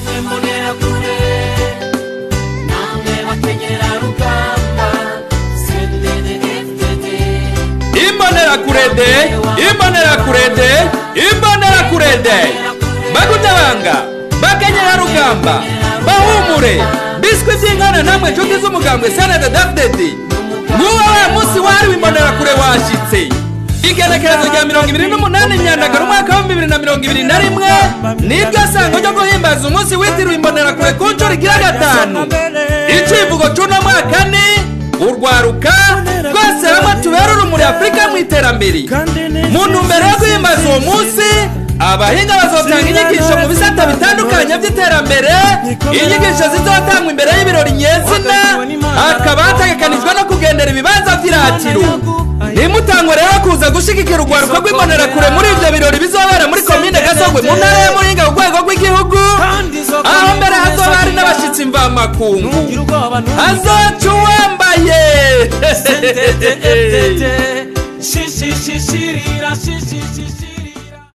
Namwe mbonerakure, namwe bakenyerarugamba, CNDD-FDD. Imbonerakurede, imbonerakurede, imbonerakurede, bagutabanga, bakenyerarugamba, bahumure, biswi by'inkana, namwe nshuti z'umugambwe CNDD-FDD, nguwo wa munsi wahariwe imbonerakure washitse. Igenekerezo rya 28 Myandagaro umwaka wa 2021 niryo sango ryo guhimbaza umunsi witiriwe imbonerakure ku nshuro igira gatanu. Icivugo c'uno mwaka ni "Urwaruka twese hamwe tubere urumuri Afurika mu iterambere". Mu ntumbero yo guhimbaza uwo munsi, abahinga bazotanga inyigisho mu bisata bitandukanye by'iterambere, inyigisho zizotangwa imbere y'ibirori nyezina. Hakaba hategekanijwe no kugendera ibibanza vy'iratiro. Ntimutangwe rero kuza gushigikira urwaruka rw'imbonerakure muri ivyo birori bizobera muri komine Gasogwe, mu ntara ya Muyinga, ku rwego rw'igihugu, aho mbere hazoba hari n'abashitsi mvamakungu. Ntugire ubwoba, Hazoca uwambaye CNDD-FDD, shi shi shi shiri.